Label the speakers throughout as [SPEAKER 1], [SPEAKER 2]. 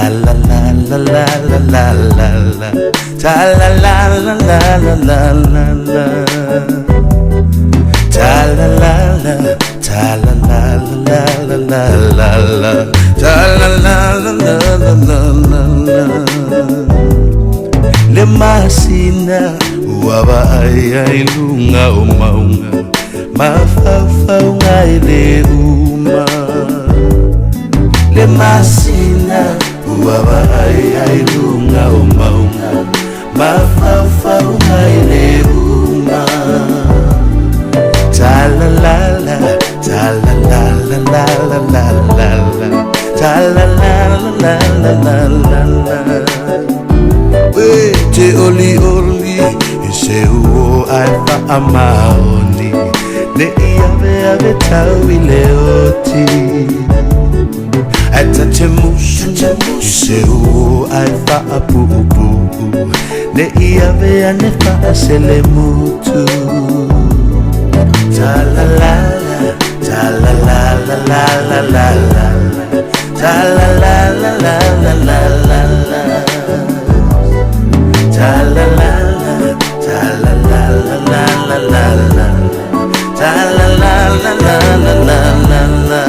[SPEAKER 1] Ta la la la la la la la la. Ta la la la la la la la la. Ta la la la, ta la la la la la la la. Ta la la la la la la la la. Le masina ua vaai ai luga o mauga mafaufauga i le uma. Le masina ua vaai ai luga o mauga mafaufauga i le uma. Ta la la la, ta la la la la la la la la. Ta la la la la la la la. We te oli oli i se uo ai whaamaoni ne i ave ave tau i le oti. Ai ta te musu i se uo ai whaapuupuu ne i ave ane whaasele mutu. Ta la la la, ta la la la la la la la. Ta la la la la la la la la. Ta la la la, ta la la la la la la la. Ta la la la la la la la la.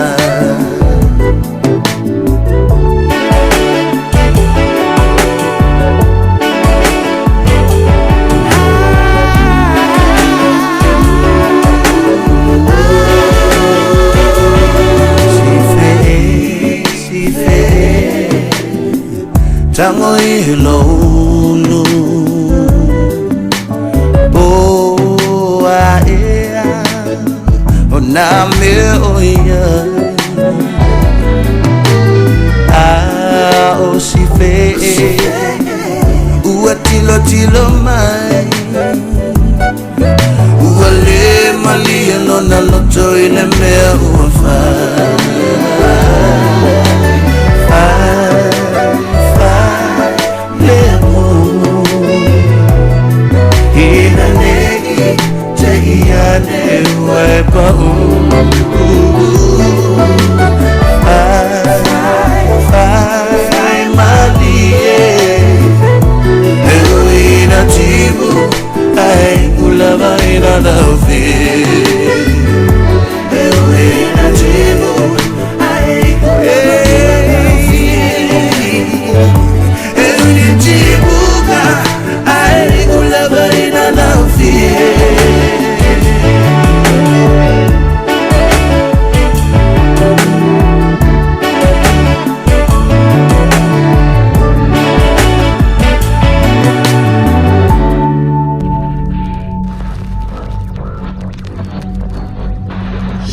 [SPEAKER 1] Si fe, si fe, tango i lonu. O a ea, o nā mea o ia. A o si fe, ua tilo tilo mai. Ua le malia lona loto i le mea ua fai. Fai, fai, le mo. Ina nei te ia ne ua e pau. Fai, fai, malie. E uina timu ai ulava ina laufi. E uina timu ai ulava ina laufi. E uina timu ka ai ulava ina laufi.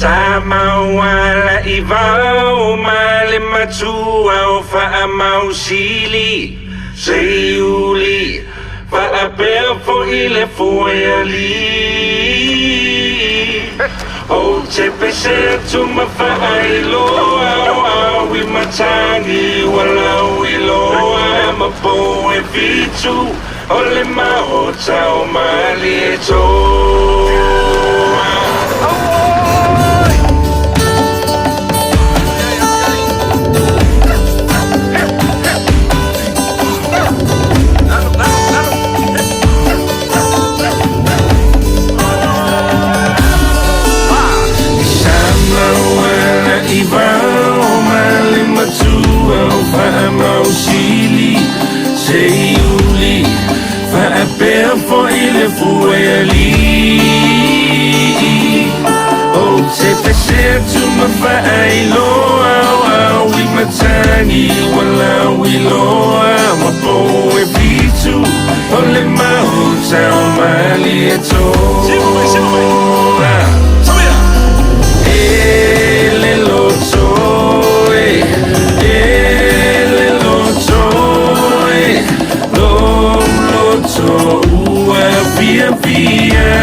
[SPEAKER 2] Sa mauala i vao ma le matua o faamausili seiuli faapea foʻi le foealii ou te pese atu ma faailoa o au i matagi ua lauiloa ma pou e fitu o le maota o Malietoa. Sa i vao ma le matua o faamausili seiuli faapea foʻi le fuealii ou te pese atu ma faailoa o au i matagi ua lauiloa ma pou e fitu o le maota o Malietoa. E le loto e, e le loto e, lo loto ua fia fia.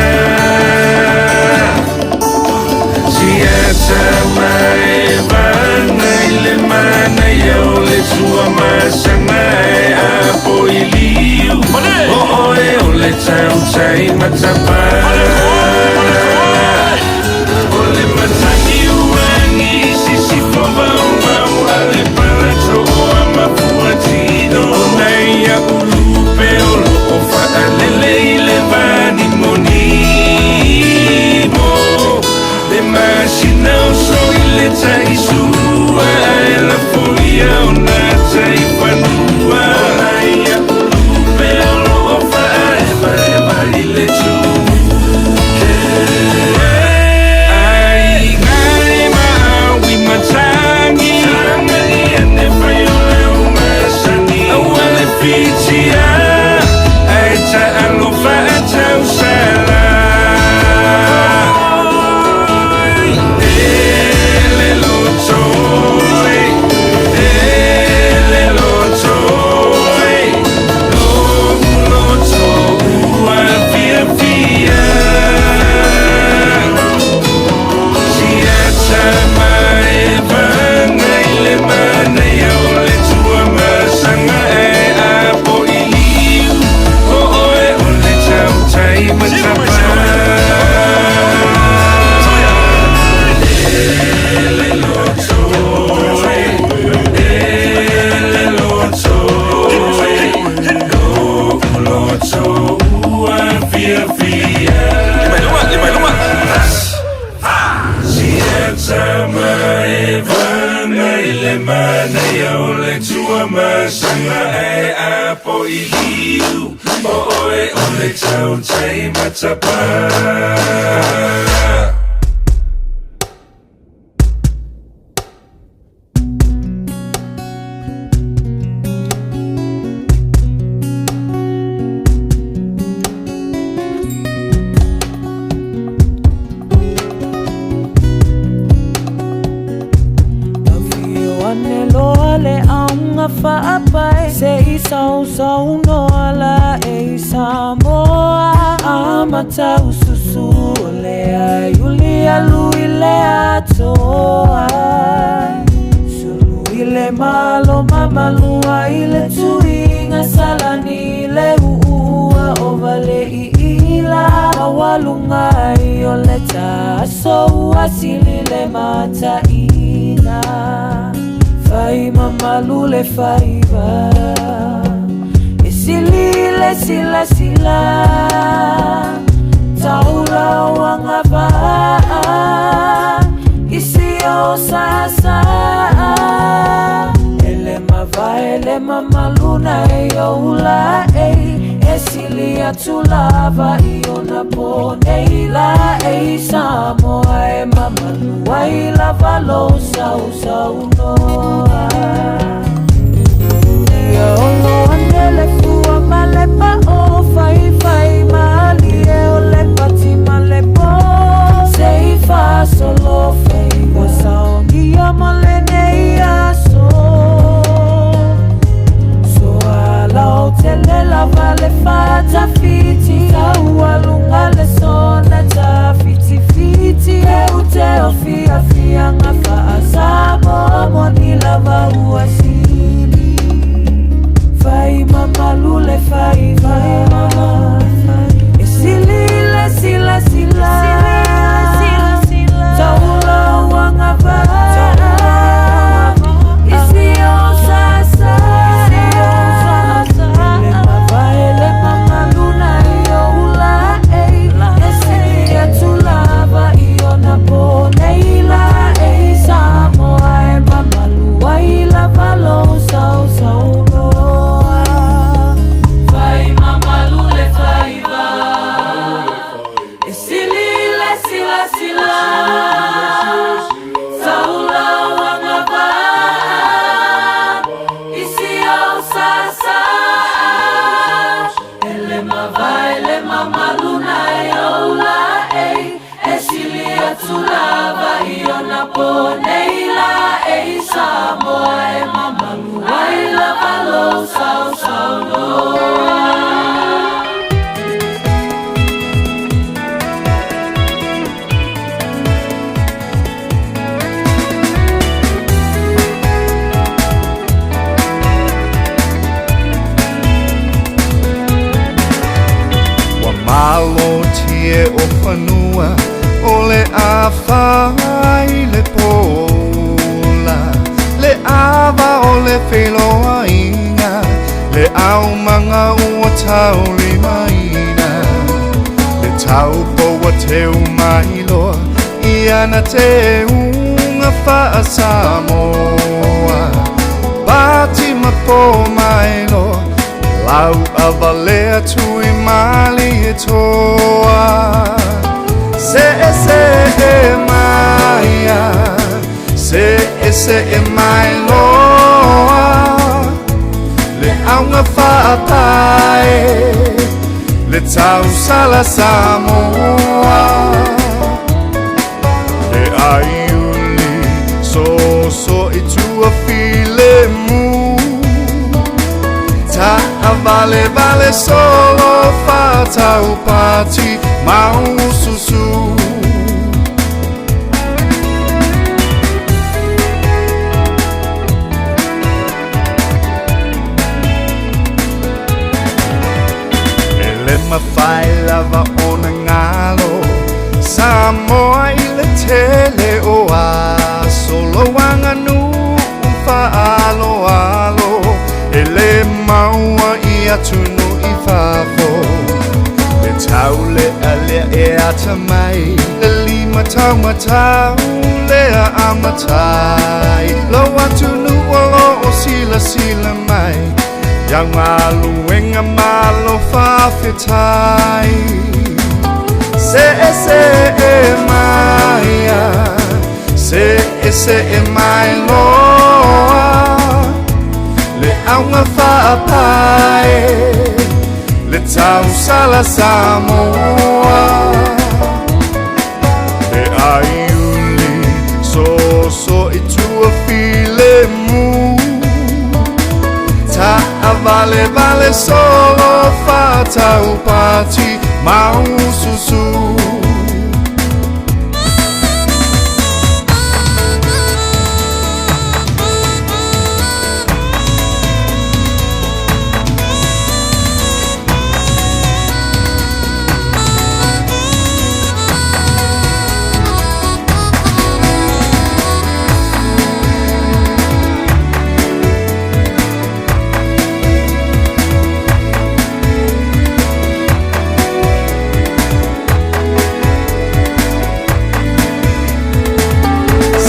[SPEAKER 2] Siata mai vanga i le mana ia o le tua masanga e apo i liu. O oe o le tautai matapa. O le matagi uangi sisi fo vaovao a le palato o amafua. Masanga e apo i liu O oe o le tautai matapa.
[SPEAKER 3] Faapai se i sau noa la e i Samoa amata ususu o le ai uli alu i le atoa sulu i le malo mamalua i le tuiga salani le uua o vale i ila aualuga ai o le taso ua sili le mataina fai mamalu le faiva e sili le silasila taula uagavaa isi o sasa ele mavae le mamaluna e ioula ei e sili atu lava i ona ponei la e i Samoa e mamalu ai lava lou sausaunoa. Ia olo ane le fua ma le pa'o faifai malie o le pati ma le po se i faasolo faiva saogia mo lenei aso soa lautele lava le fatafiti taualuga le sona tafitifiti e ute o fiafiaga faasamoa moni lava ua sili fai mamalu le faiva e sili le silasila taula uagavaa isi o sasa ele mavae le mamaluna ioula ei e sili atu lava i ona ponei la e i Samoa e mamalu ai lava lou sausaunoa. Fai mamalu le faiva e sili le silasila taula uagavaa isi o sasa ele mavae le mamaluna ioula ei e sili atu lava i ona ponei la e i Samoa e mamalu ai lava lou sausaunoa.
[SPEAKER 1] Ua malo tie o fanua o le afai le pola le ava o le feloaiga le aumaga ua taulimaina le taupo ua teu mailoa i ana teuga faasamoa pati ma po mailoa lau avalea tui mali e toa se e se e maia se e se e mai loa le auga faapae le tausala Samoa le aiuli soso i tua filemu ta vale vale solo fatau pati maususu. E le mafai lava ona galo Samoa i le tele o aso lo aganuu faaaloalo e le maua i atunu i fafo le taulea lea e atamai le lima taumatau lea amatai lo atunuu o loo silasila mai Iau galuega malo faafetai Se'ese'e mai a Se'ese'e mai loa Le auga faapae Le tausala Samoa Le aiuli soso i tua filemu Taʻavalevale solo fataupati maususu.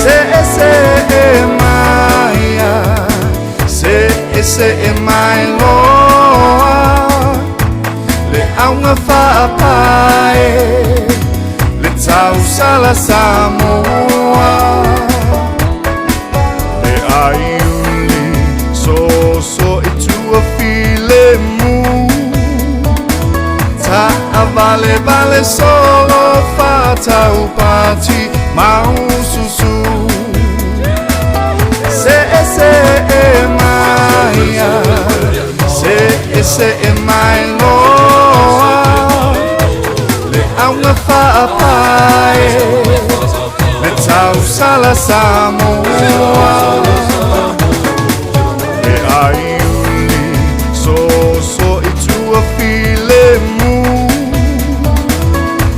[SPEAKER 1] Se'ese'e mai a Se'ese'e mai loa Le auga faapae Le tausala Samoa Le aiuli soso i tua filemu Taʻavalevale solo fataupati maususu Se'ese'e mai a Se'ese'e mai loa Le auga faapae Le tausala Samoa Le aiuli soso i tua filemu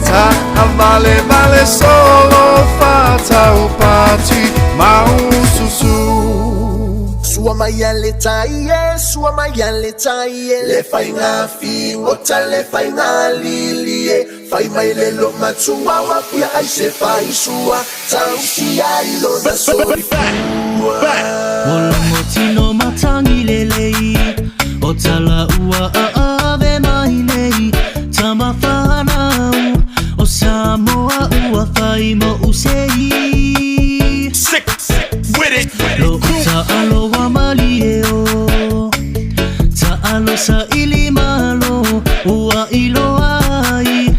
[SPEAKER 1] Taʻavalevale solo fataupati maususu.
[SPEAKER 4] Sua mai a le tai e, sua mai a le tai e. Le faiga figota le faiga lili e. Fai mai le lo matua wa pia ai se fai sua. Tausi ai lona soifua.
[SPEAKER 3] O tino matangi lelei O tala ua ave mai nei Tama whanau O Samoa ua whai mo usei.
[SPEAKER 2] Sick with it.
[SPEAKER 3] Lo ta alo wa mali e o Ta alo sa ili malo Ua ilo ai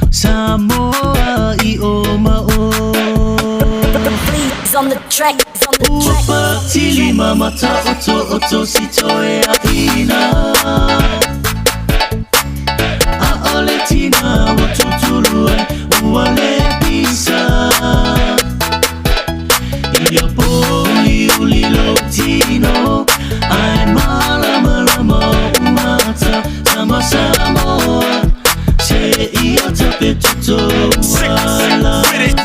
[SPEAKER 3] Samoa i o ma o.
[SPEAKER 5] Please on the track, on the
[SPEAKER 3] Ua
[SPEAKER 5] track.
[SPEAKER 3] patili mamata oto oto si toe a ina. A ole tina wa tutulu ai ua le pisa. Ia poli uli lo tino ai malama lama umata sama Samoa. Se ia tape tuto ala.
[SPEAKER 2] With it.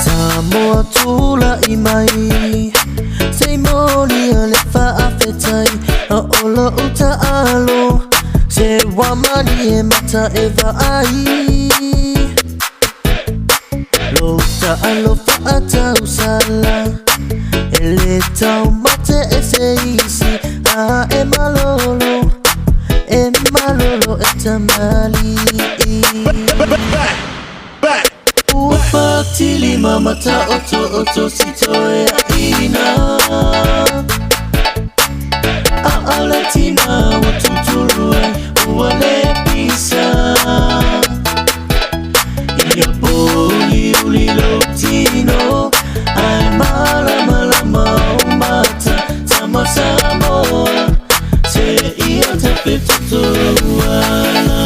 [SPEAKER 3] Samoa tula i mai Se moli a le faafetai A ola o taalo Se wa mali e mata e vaai Lo taalo faatausala E le tau mate e se isi A e malolo E malolo e tamali. Ua patili mamata oto oto si toe a ina. A ole tina wa tutulu ai ua le pisa. Ia poli uli lo tino ai malama lama o mata tama Samoa. Se ia tape tutu ala.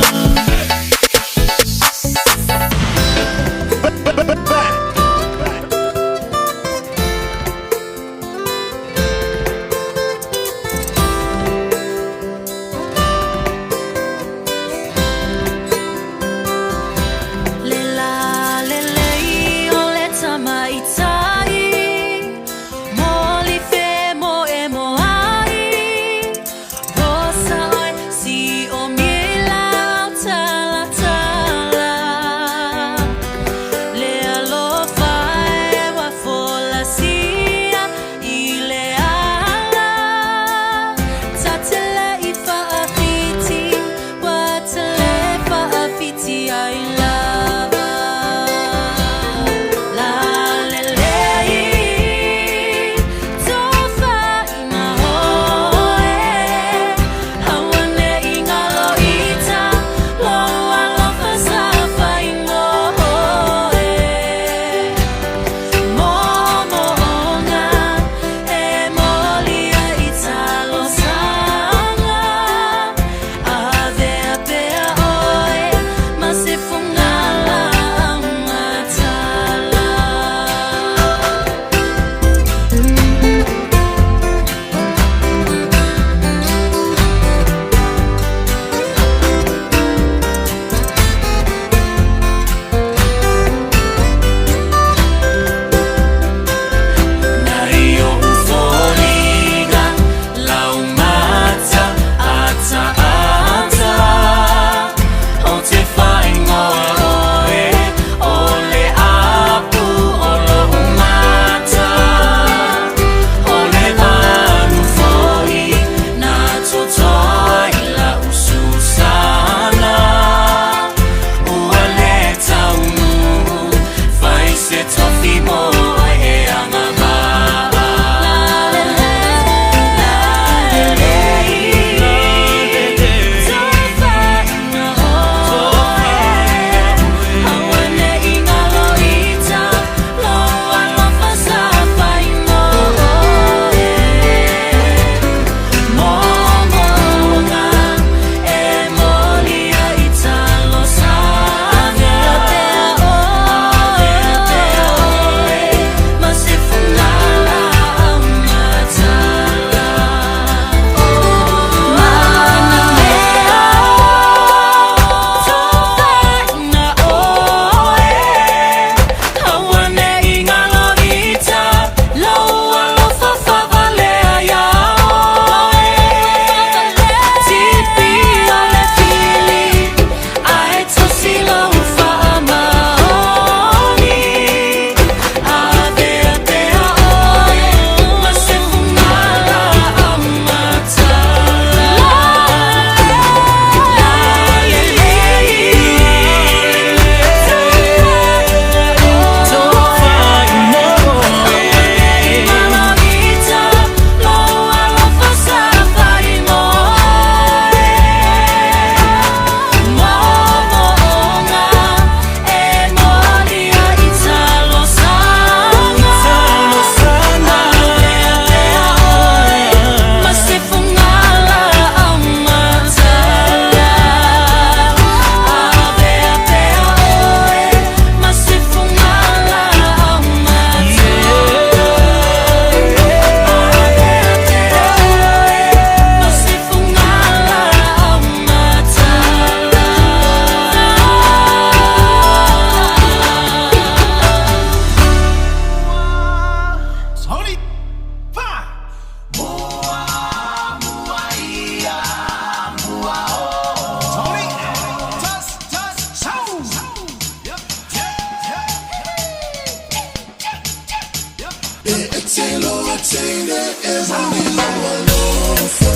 [SPEAKER 4] teine e moni lou alofa.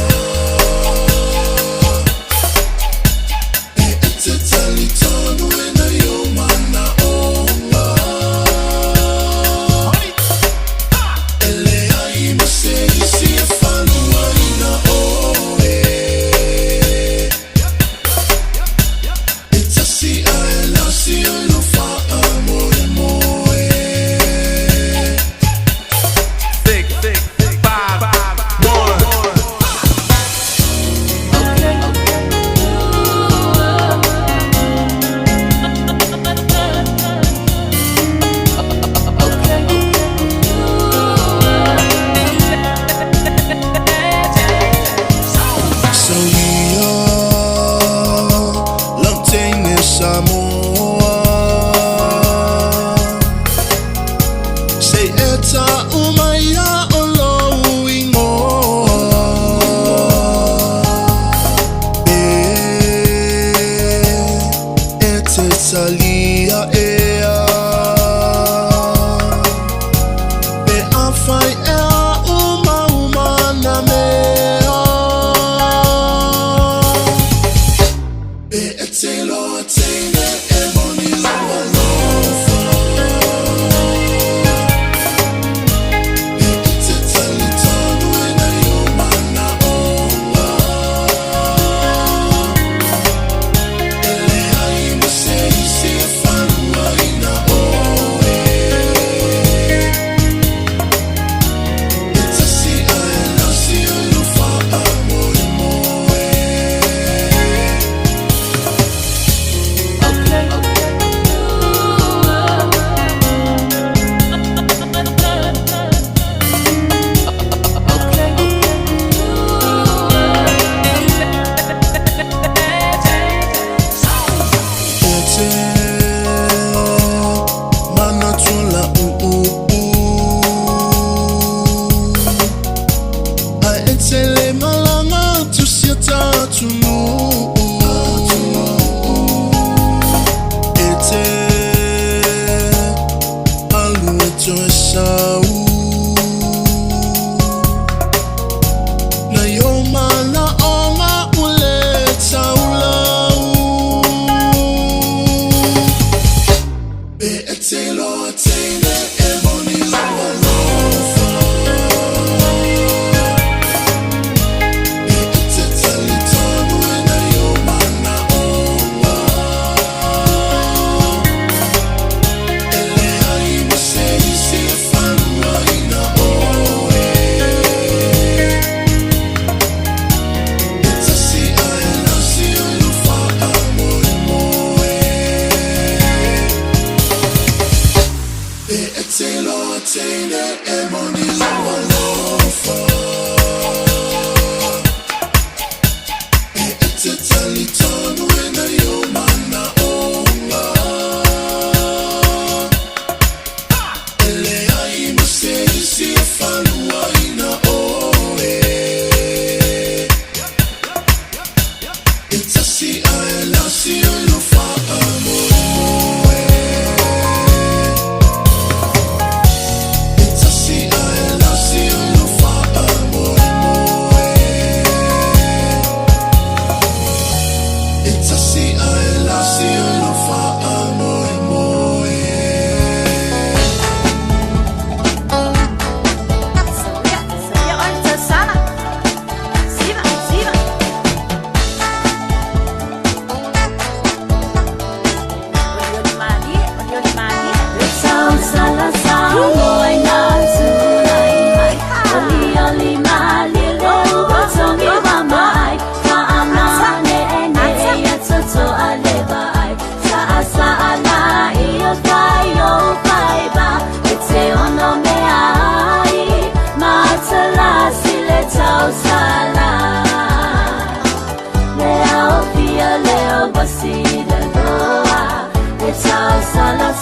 [SPEAKER 4] E e te talitonu ina i ou manaʻoga. E leai ma se isi e faluaina ʻoe. E tasi a e lasi o i lou faamoemoe.
[SPEAKER 2] 6, 5, 1.
[SPEAKER 4] Sauia lautene Samoa Se e ta'u mai o lou igoa E e te talia ea Pe afai ea umauma na mea Pe e te loa teine e moni lou alofa. E e te talitonu ina i ou manaʻoga. E leai ma se isi e faluaina ʻoe. E tasi a e lasi o i lou faamoemoe. E te manatu laʻuʻuʻu Ae e te lē malaga atu si o tatou nuu. E te alu e toe sau Nai ou manaʻoga ua lē taulau. Pe e te loa teine e moni lou alofa. E e te talitonu ina i ou manaʻoga. E leai ma se isi e faluaina ʻoe. E tasi a e lasi o i lou faamoemoe. Pe e te loa teine e moni lou alofa. E e te talitonu ina i ou manaʻoga. E leai ma se isi e faluaina ʻoe. E tasi a e lasi o i lou faamoemoe. E tasi a e lasi o i lou faamoemoe. E tasi a e lasi o i lou faamoemoe.
[SPEAKER 3] Sa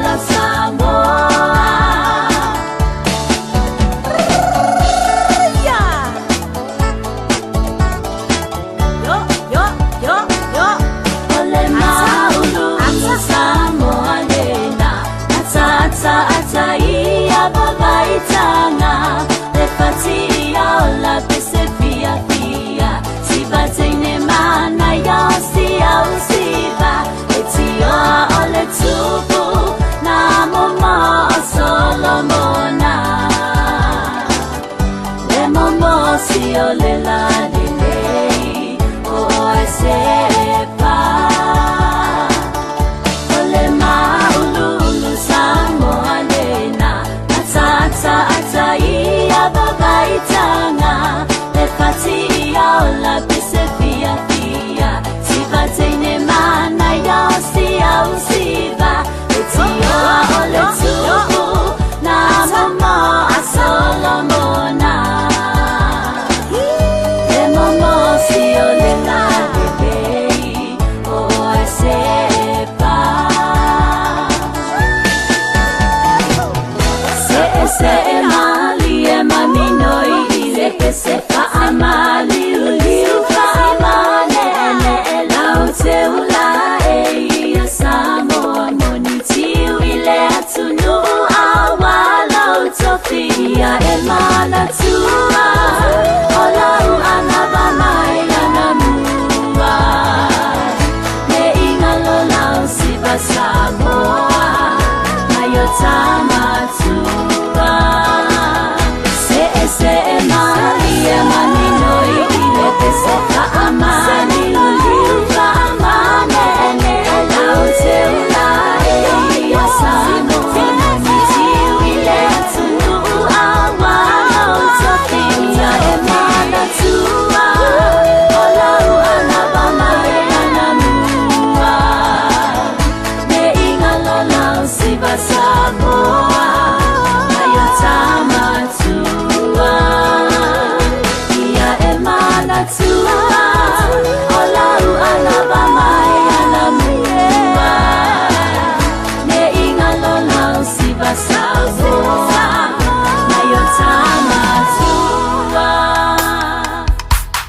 [SPEAKER 3] la Samoa. Yo, yo, yo, yo. O le maulu Samoa lena. Ata, ata, ata ia babaitanga. Le fatia o la pese fia fia. Si bateine mana ia o si au siva. E tioa o le tupu na momo o Solomona. Le momo si o le la lelei o e sepa. O le maululu Samoa lena. Ata, ata, ata ia babaitanga. Le fatia o la pese fia fia. Si bateine mana ia o si au siva. E tioa o le tupu na momo a Solomona. Le momo si o le la lelei o e sepa. Se e se e mali e maminoi i le pese faamali uliu faamane ene e lau te ula e ia Samoa moni tiu i le atunu a walau tofi ia e manatua. O lau anava mai anamua. Me ingalo lau siva Samoa. Mai o tamatua. Se e se e mali e maminoi i le pese faamani uliu faamane ene e lau te ula e ia Samoa moni tiu i le atunu a walau tofi ia e manatua. O lau anava mai anamua. Me ingalo lau siva Samoa. Mai o tamatua. Ia e manatua. O lau anava mai anamua. Me ingalo lau siva Samoa. Mai o tamatua.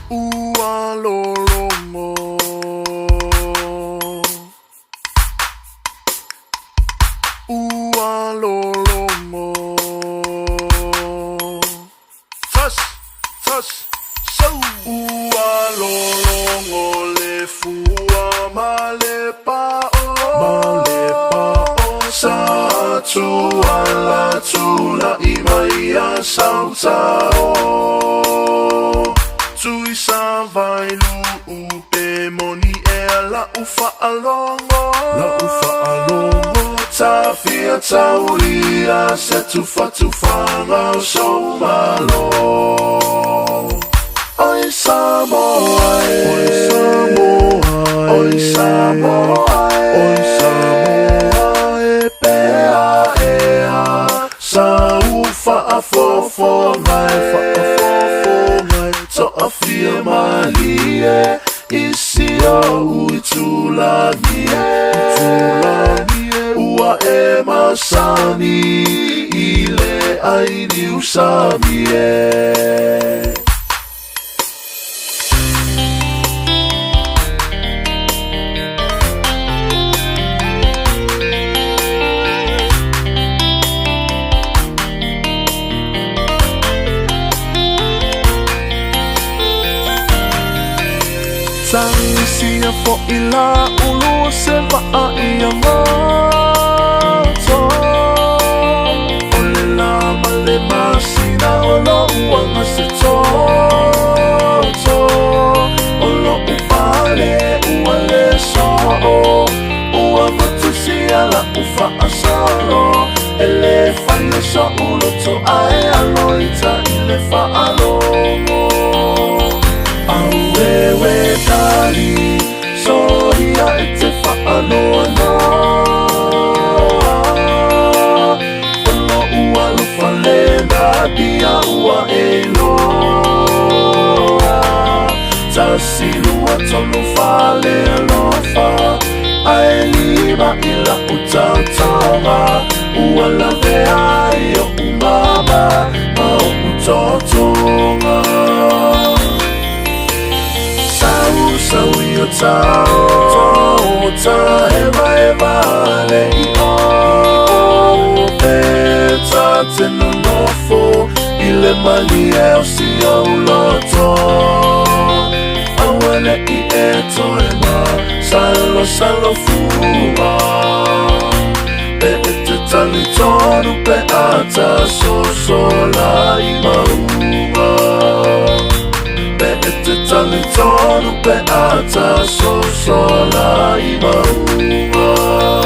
[SPEAKER 4] Ua lologo. Ua lologo. Tas, tas, sau. Ua lologo le fua ma le pa'o. Ma le pa'o. Sa tua la tula i mai a sautao. Tui sa vai lu pe moni e la ufa alongo. La ufa alongo. Tafia tauria se tufa tufanga o so malo. Oi Samoa e. Oi Samoa e. Oi Samoa e. Oi Samoa e pea ea. Sa ufa a fofo ngai fa a fofo ngai. To a fia malie. Isi o ui tulagi e. Tulagi e. Ua e masani i le ai ni usami e. Tangisia fo i la ulu o se maa ia mato. O le la ma le masina o lo uanga se toto. O lo upale ua le so'o. Ua matusia la ufa asolo. E le fai so uloto ae alo ita i le faalogo. Auewe tali, soia e te whaanoa noa. Ono ua lofa le nadia ua e loa. Tasi lua tolu fale alofa. Ae lima i la utautanga. toga Ua lavea ai oʻu mama ma oʻu totoga Sau sau i o tao Ta hevaheva le i'o Pe ta te nonofo I le malie o si ou loto Aua le'i e toe masalosalo fua E e te talitonu pe a ta sosola i mauga Pe e te talitonu pe a ta sosola i mauga.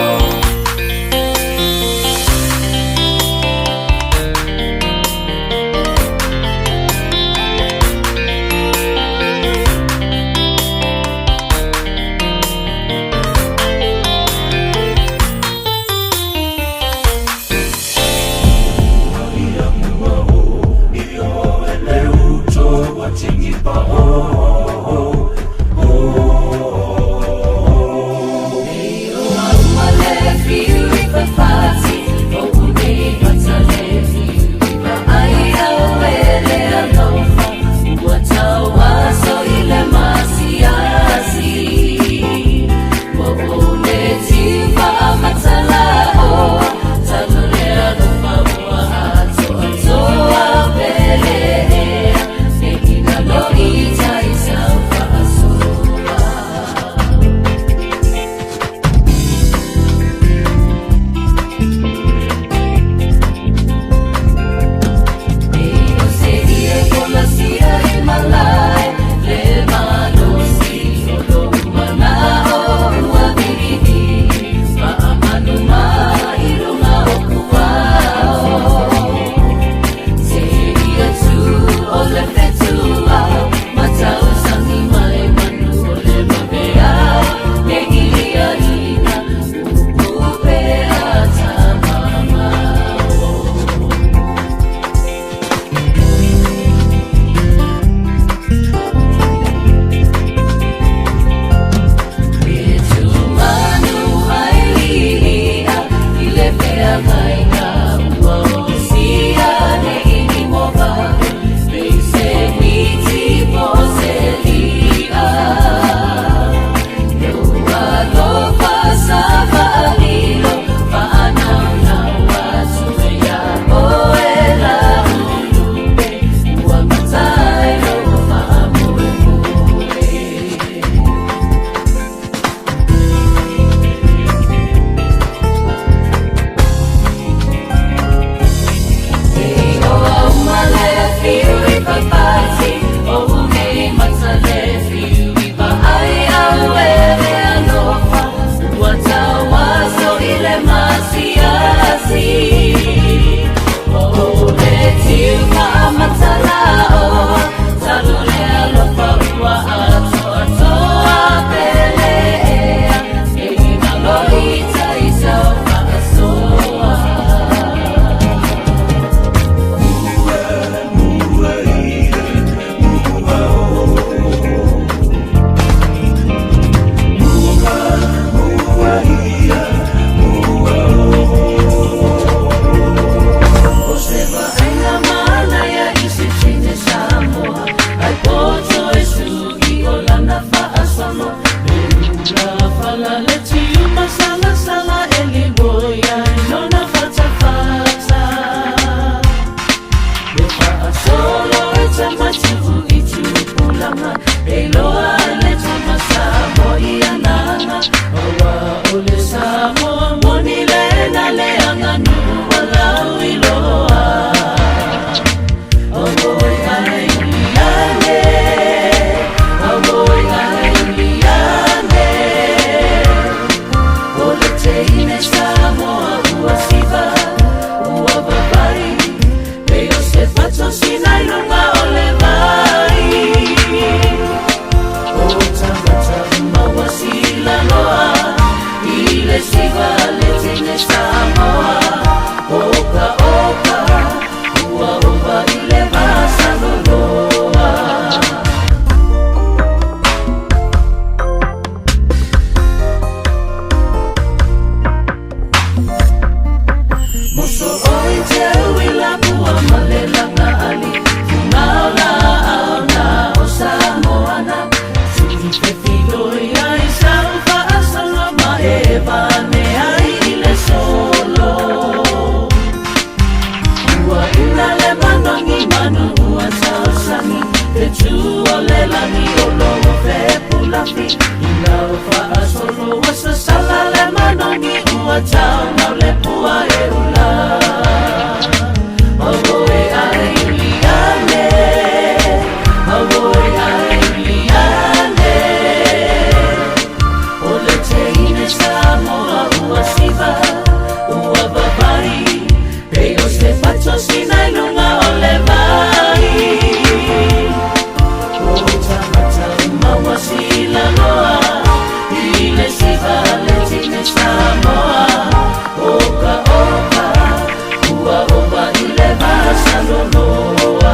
[SPEAKER 3] Ua tau mau le pua e ula Auoe ae Iuliane Auoe ae Iuliane O le teine Samoa ua siva ua vavai Pei o se pato sina i luga o le vai O tagata uma ua silaloa I le siva a le teine Samoa Oka oka ua ova i le vasaloloa.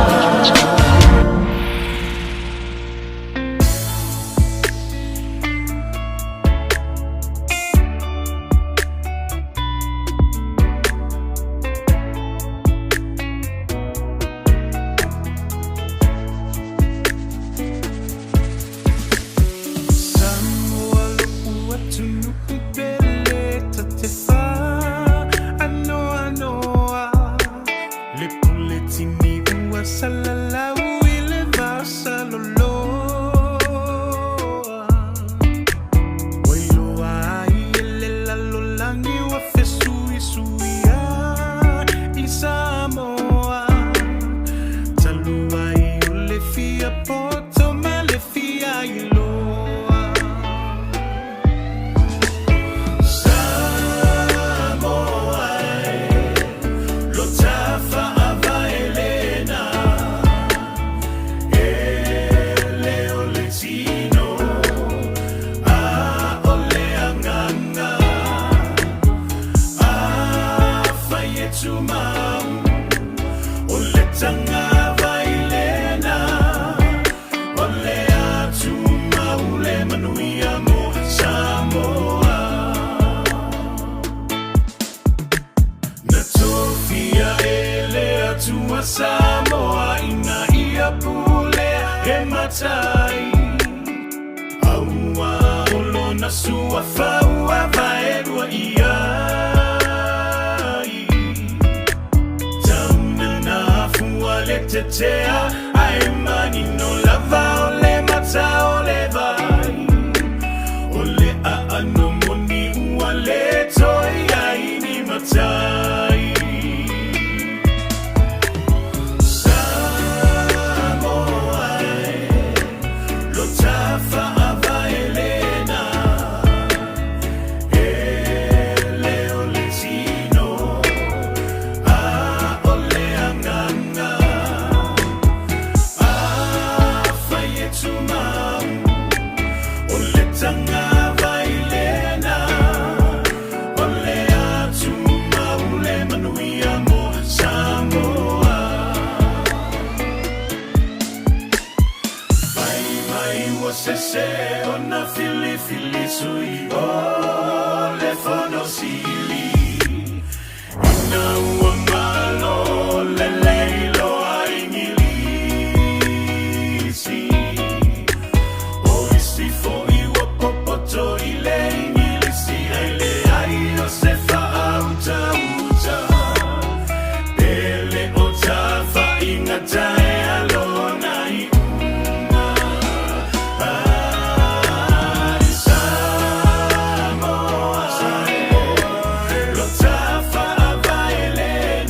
[SPEAKER 2] Samoa lo'u atunuu pele ta te faanoanoa Le pule tini ua salalau i le vasaloloa Ua iloa ai e le lalolagi ua fesuisuia i Samoa Talu ai o le fia poto ma le fia iloa Samoa e lo tafaavae lena E le o le tino a o le agaga Afai e tumau o le tagavai lena O le a tumau le manuia mo Samoa Na tofia e le Atua Samoa ina ia pulea e matai Aua o lona suafa ua vaelua i ai Tauna na afua le tetea ae manino lava o le mata o le vai O le aano moni ua le toe i ai ni matai Samoa e lo tafaavae lena E le o le tino a o le agaga Afai e tumau o le tagavai lena O le a tumau le manuia mo Samoa Fai mai ua sese ona filifili sui o le Fono Sili Ina ua malo lelei loa Igilisi O isi foi ua popoto i le Igilisi Ae leai o se faautauta Pe le o tafaiga taea lona iuga Ai Samoa e lo tafaavae lena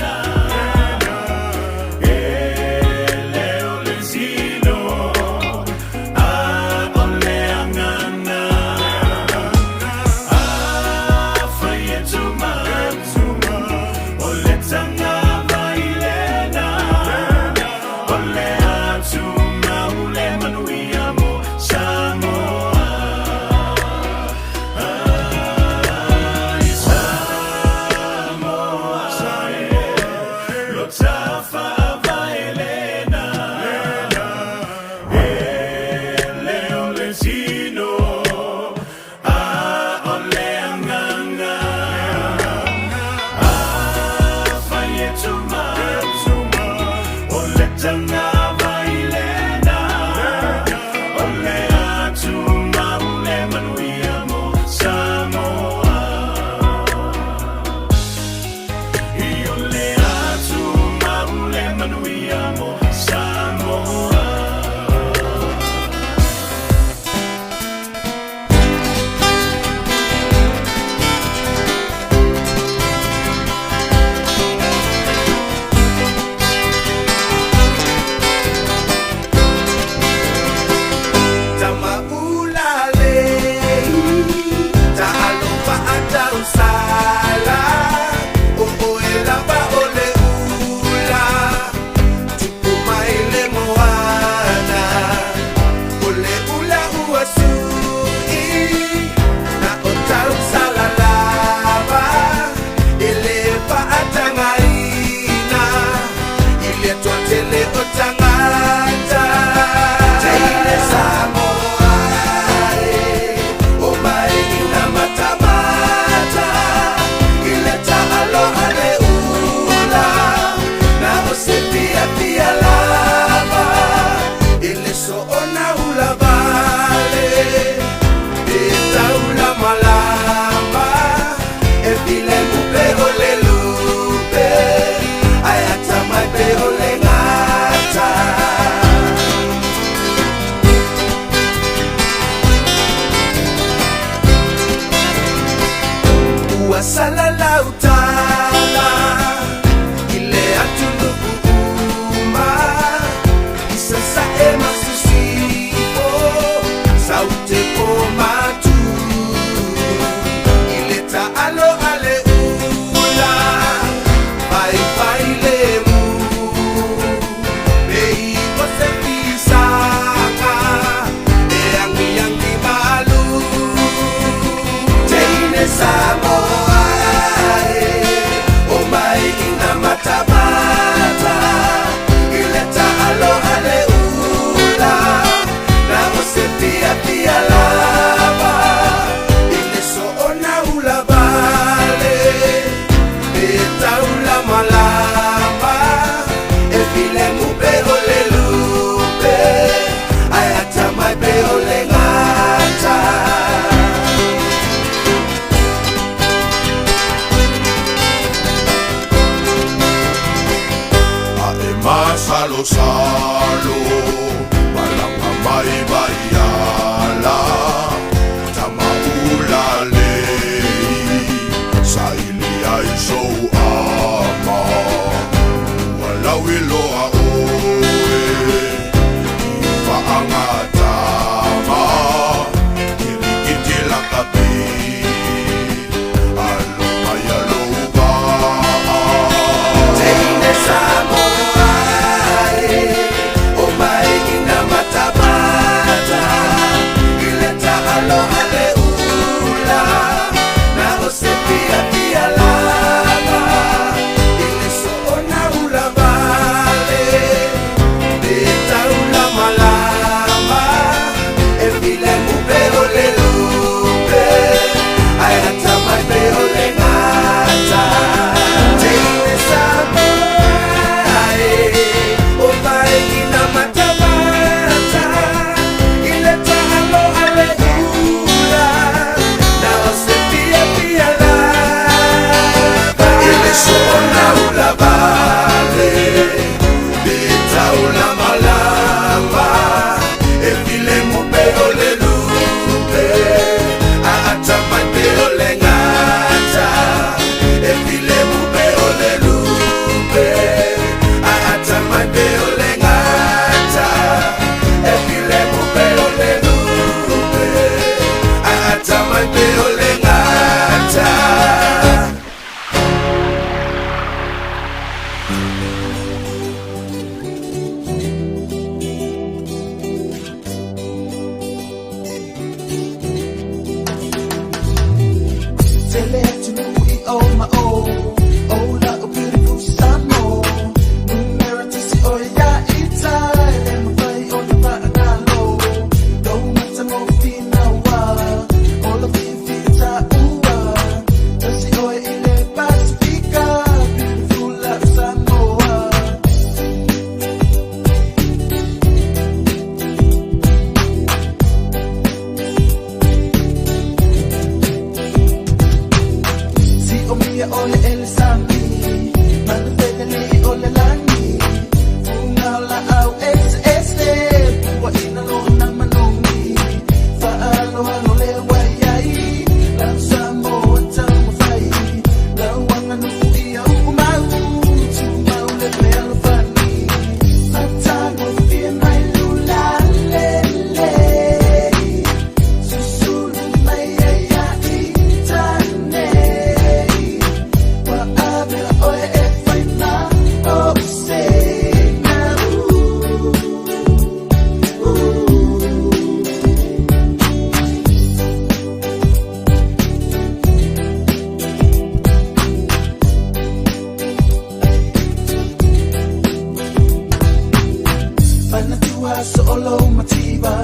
[SPEAKER 1] tua so o lou mativa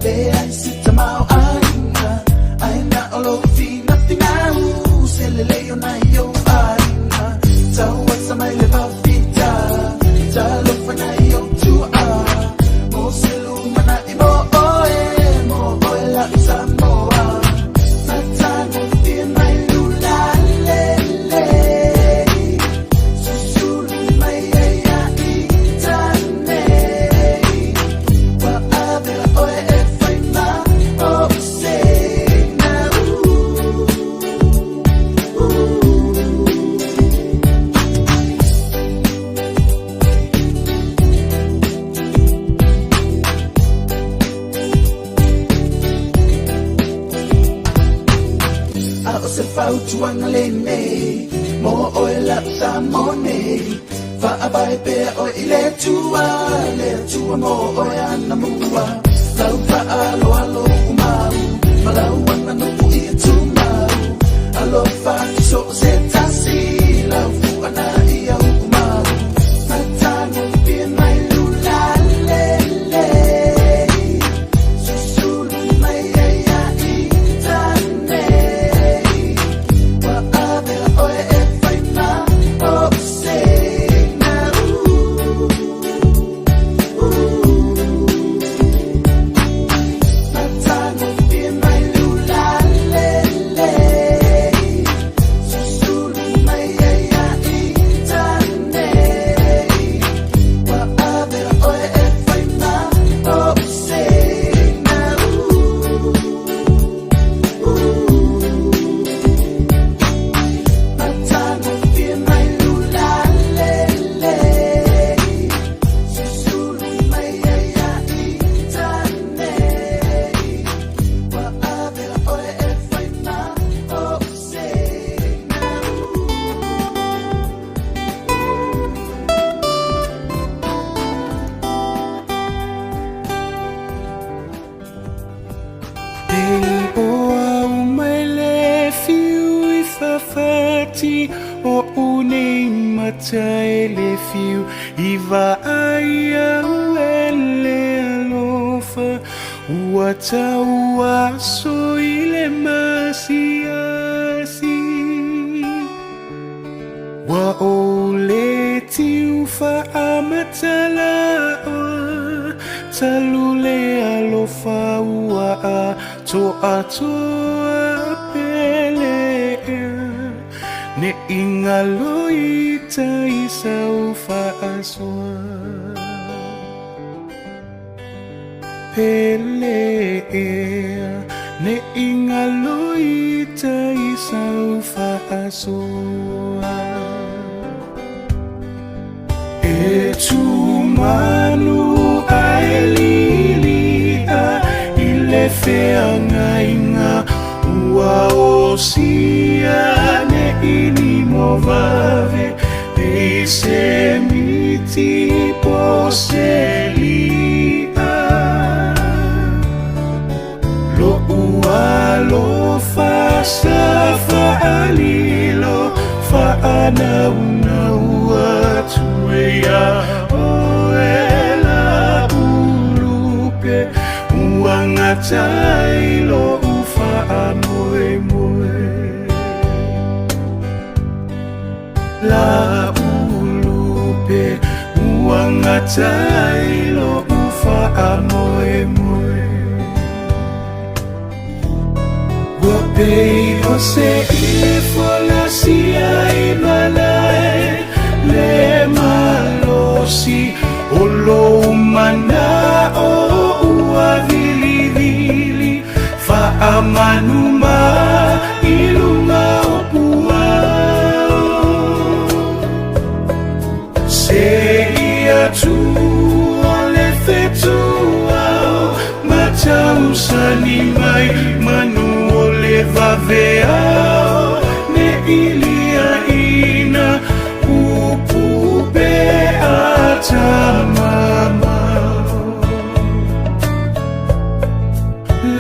[SPEAKER 1] Le ai se tamau aiga Ai na o lou finafinau Se lelei o nai ou aiga Tau ata mai le vaofita Talofa nai ou tuaa Mo se lumanai mo oe Mo oe la'u Samoa Matagofie mai lula lele Susulu mai ai ia ita nei Ua avea oe e fai ma ou seina. A o se fautuaga lenei mo oe la'u Samoa nei Fa'avae pea oe i le Atua, le Atua mo oe anamua Lau fa'aaloalo umau ma lau aganuu ia tumau Alofa atu so o se tasi lau fu'ana ia u'umau Matagofie mai lula lele Susulu mai ai ia ita nei Ua avea oe e fai ma ou seina. Matagofie mai lula lele Susulu mai ai ia ita nei Ua avea oe e fai ma ou seina. Matagofie mai lula lele Susulu mai ai ia ita nei Ua avea oe e fai ma ou seina.
[SPEAKER 2] Te o au mai le fiu i fafati o unei matai le fiu i vaai au e le alofa ua tau aso i le masiasi. Ua ou le tiu faamatalaoa talu le alofa ua atoatoa pele ea ne i galo i tai sau faasoa pele ea ne i galo i tai sau faasoa. E tumanu ae lilia i le feagaiga ua osia ne i ni mo vave e se miti po se lia Lo'u alofa sa fa'alilo fa'anaunau atu e ia oe la'u lupe ua gatai lo'u fa'amoemoe La'u lupe ua gatai lo'u fa'amoemoe Ua pei o se ifo lasia i malae le malosi o lou mana'o ua vilivili fa'amanumā i luga o puao Se ia tua le fetuao matausani mai manu o le vaveao ne iliaina upu pe atamamao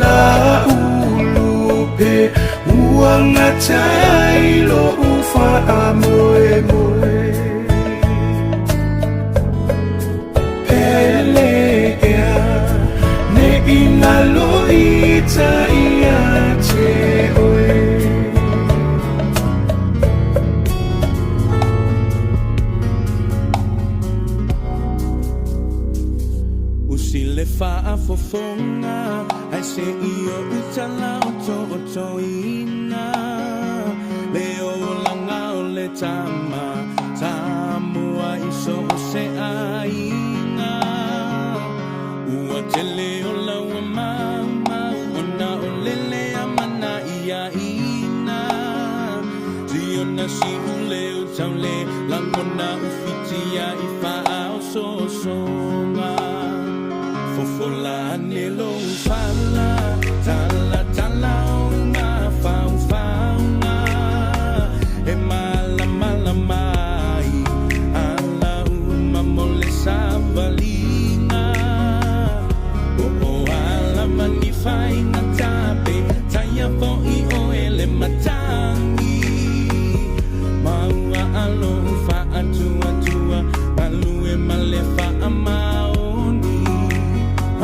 [SPEAKER 2] La'u lupe ua gatai lo'u fa'amoemoe Pele ea. faafofoga ae se'i ou tala otootoina le olaga o le tama Samoa i so o se aiga. Ua tele o laua maumau ona o le le amanaiaina. Siona siu le o taule lagona ufitia i faaosoosoga. Fofola ane lou fala, talatala o mafaufauga. E malamalama ai ala uma mo le savaliga. O o a lava ni faigata pe taia fo'i oe le matagi. Ma ua alo faatuatua galue ma le faamaoni.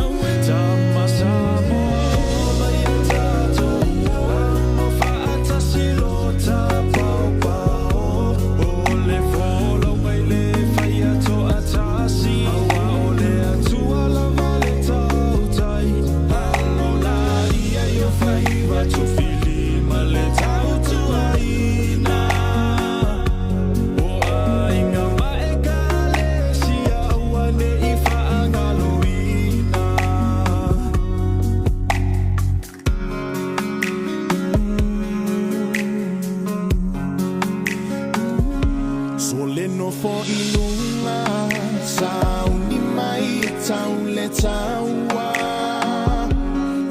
[SPEAKER 2] Aue. Tama Samoa o mai e tatou amo faatasi lo tapaopao o le folau mai le faia toatasi aua o le Atua lava le tautai alo laia i o faiva tofilima le tautuaina o aiga ma ekalesia aua nei faagaloina.
[SPEAKER 4] So le nofo i luga sauni mai e tau le taua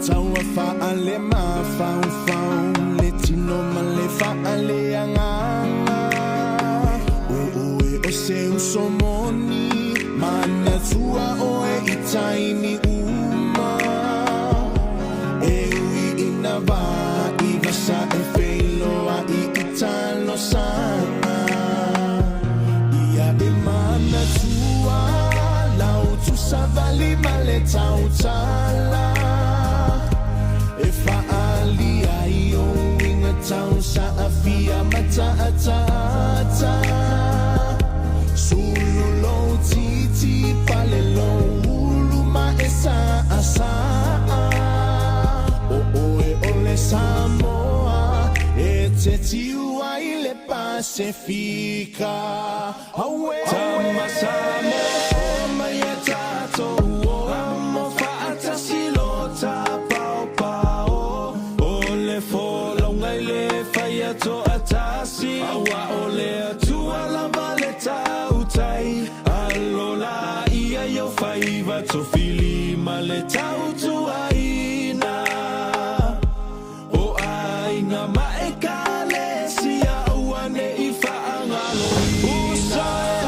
[SPEAKER 4] taua faale mafaufau le tino ma le faale agaga o oe o se uso moni manatua oe i taimi uma e ui ina va'i vasa e feiloa'i i talosaga ia e manatua lau tusavali ma le tautala e faalia ai o uiga tausaafia ma taataata sulu lou titi pale lou ulu ma e saasaa o oe o le Samoa e te tiu ai le Pasefika. Aue.
[SPEAKER 2] Tama Samoa o mai e tatou o amo faatasi lo tapaopao o le folauga i le faia toatasi aua o le Atua lava le tautai alo laia i o faiva tofilima le tautuaina o aiga ma ekalesia aua nei faagaloina. Uso e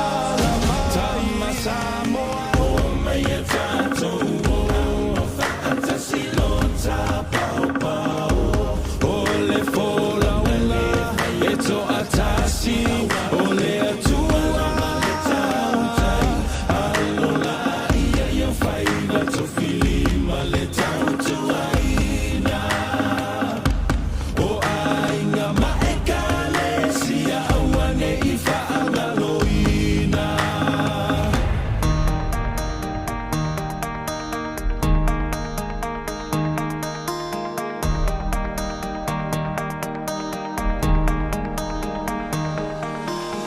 [SPEAKER 2] ala mai Tama Samoa o mai e tatou o amo faatasi lo tapaopao o le folauga e toatasi o le Atua lava le tautai alo laia i o faiva tofilima le tautuaina o aiga ma ekalesia aua nei faagaloina.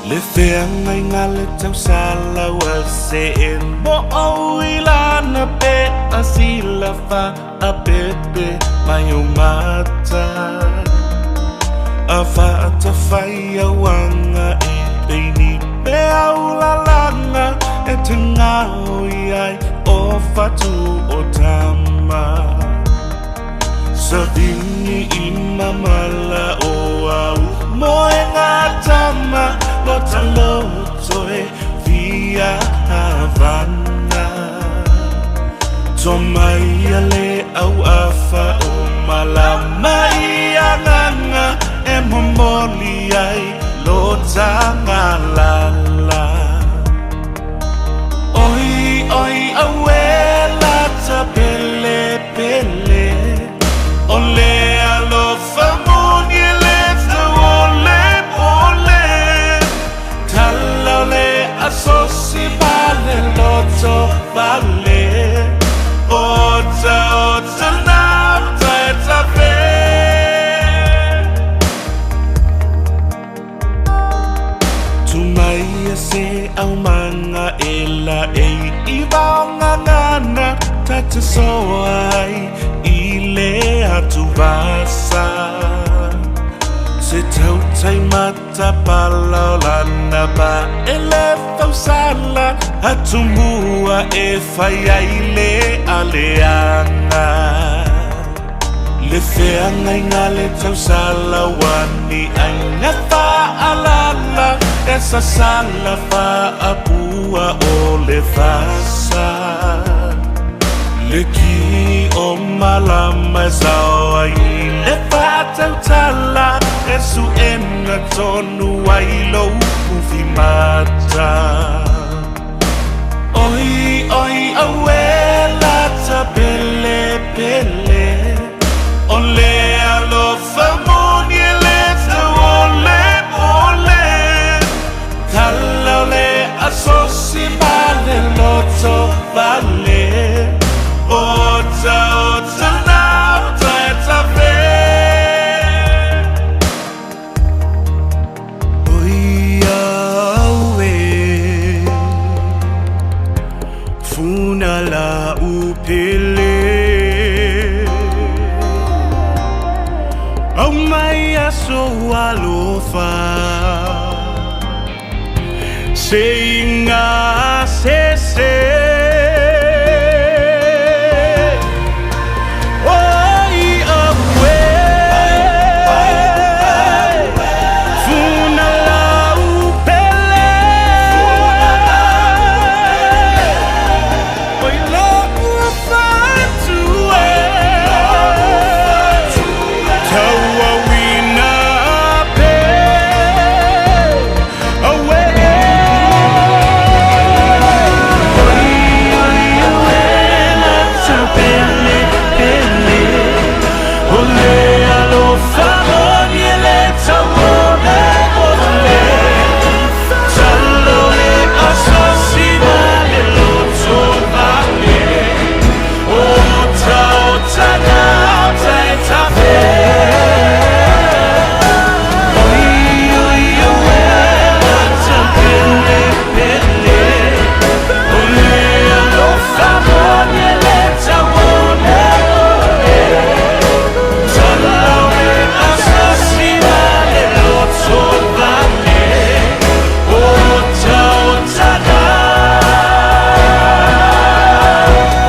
[SPEAKER 1] Le feagaiga le tausala ua se'e mo ou i lana pe a sila faapepe mai o mata a faatafai auaga e peini pe aulalaga e te gaoi ai o fatu o tama savini i mamala o au moega tama lo taloto e fia havana to mai le au afa o malama i agaga e momoli ai lo tagalala. Oi oi auela ta pele pele o le alofa moni e le tauole pole tala o le asosi ma le loto vale o
[SPEAKER 2] ta te soa ai i le atuvasa. Se tautai matapala o lana pa e le fausala atumua e fai ai le aleaga. Le feagaiga le tausala ua ni aiga faalala e sasala faapua o le fasa. Le ki o malama e sao ai i le faatautala e suʻena tonu ai lou ufimata. Oi oi auē lata pelepele o le alofa moni e lē tauoleole tala o le asosi ma le loto vale otaota na uta e tafe. Oi auē funa la upele aumai aso alofa seiga sese. Oi auē funa la upele Oi lo'u fatu e tauauina pē auē. Oi oi auē lata pelepele o le alofa moni e lē tauoleole tala o le asosi ma le loto vale otaota na uta e tafe. Oi oi auē lata pelepele o le alofa moni e lē tauoleole tala o le asosi ma le loto vale otaota na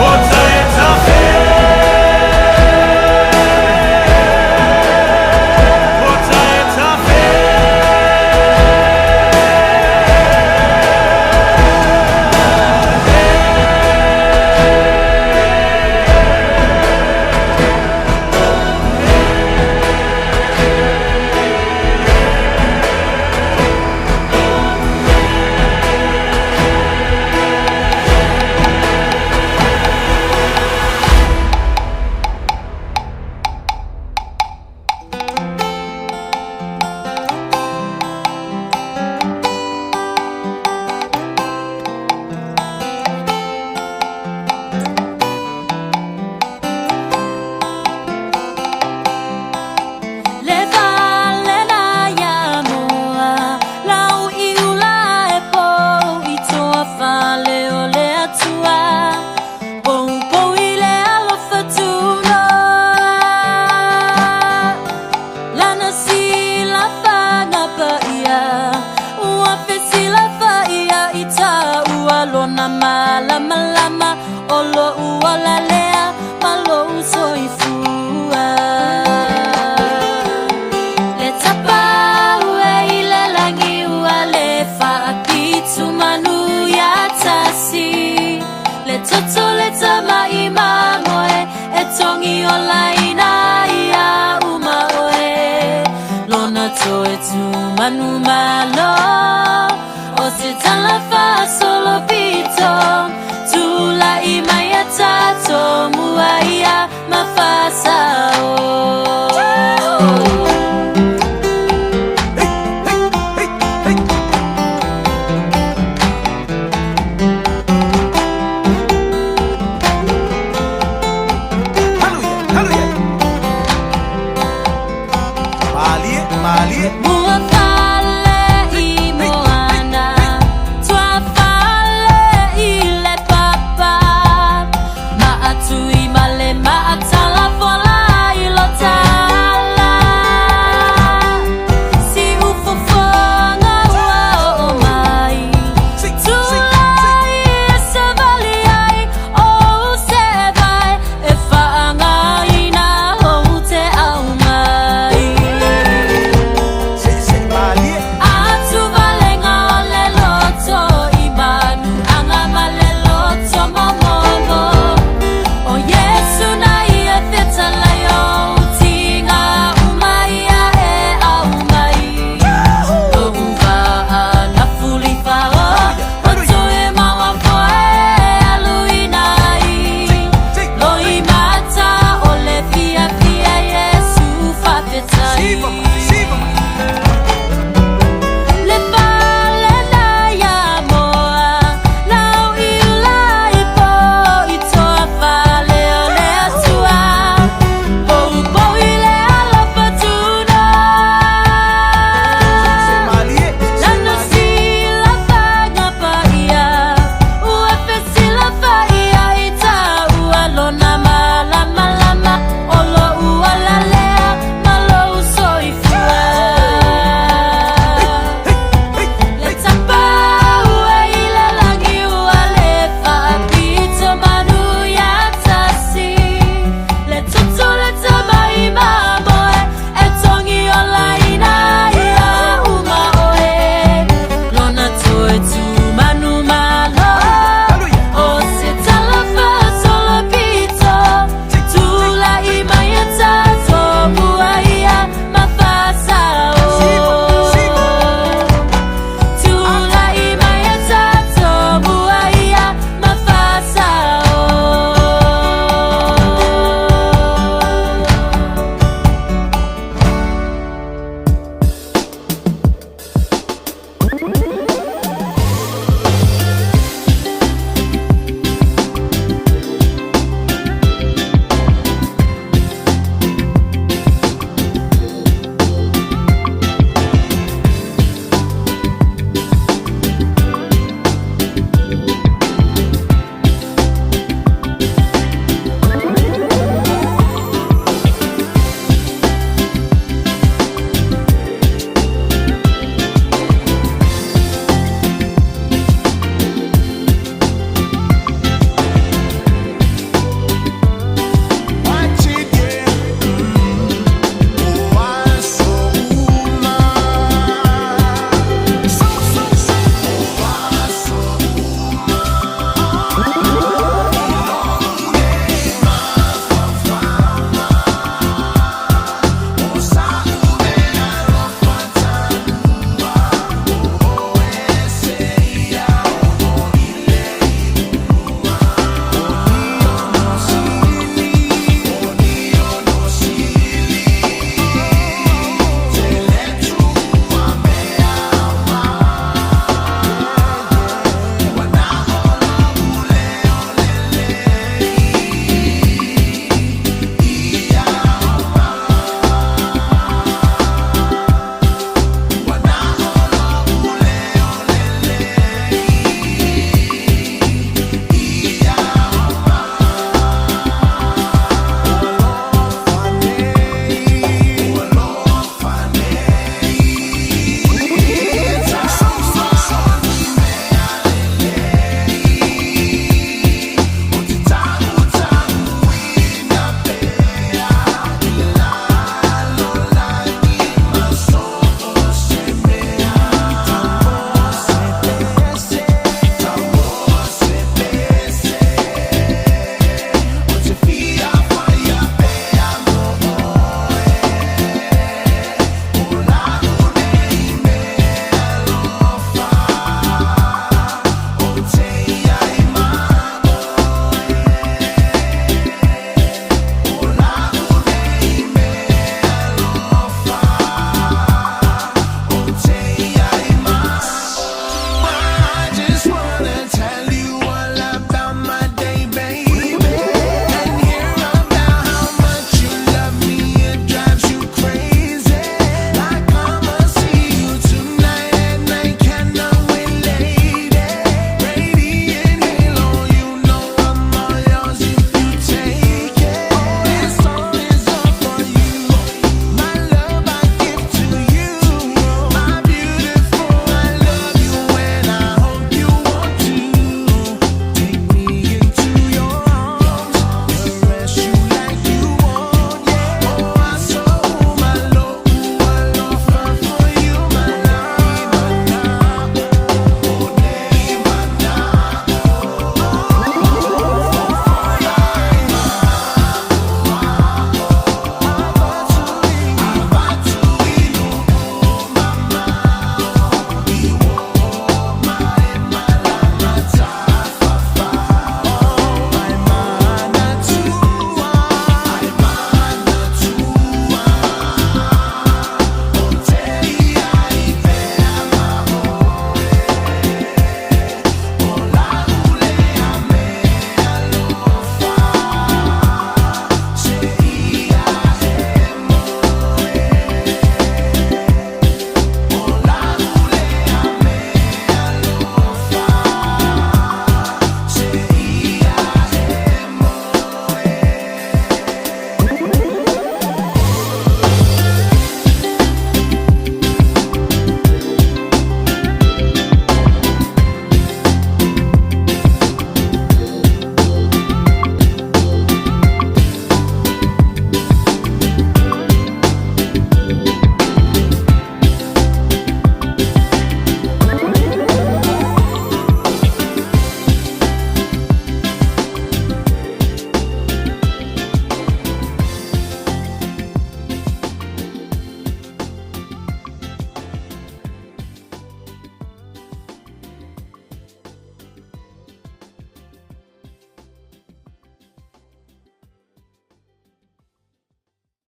[SPEAKER 2] uta e tafe. Uta e tafe.
[SPEAKER 3] Le fale na ia moa, lau i ula e pou i toa fale o le Atua. Poupou i le alofa tunoa. Lana silafaga paia, ua fesilafaia i taua lona malamalama o lo'u ola lea ma lou soifua. Le tapau e i le lagi ua le faapitu manu ia tasi. Le toto le tama'i mamoe e togi olaina ia uma oe. Lona toe tu manu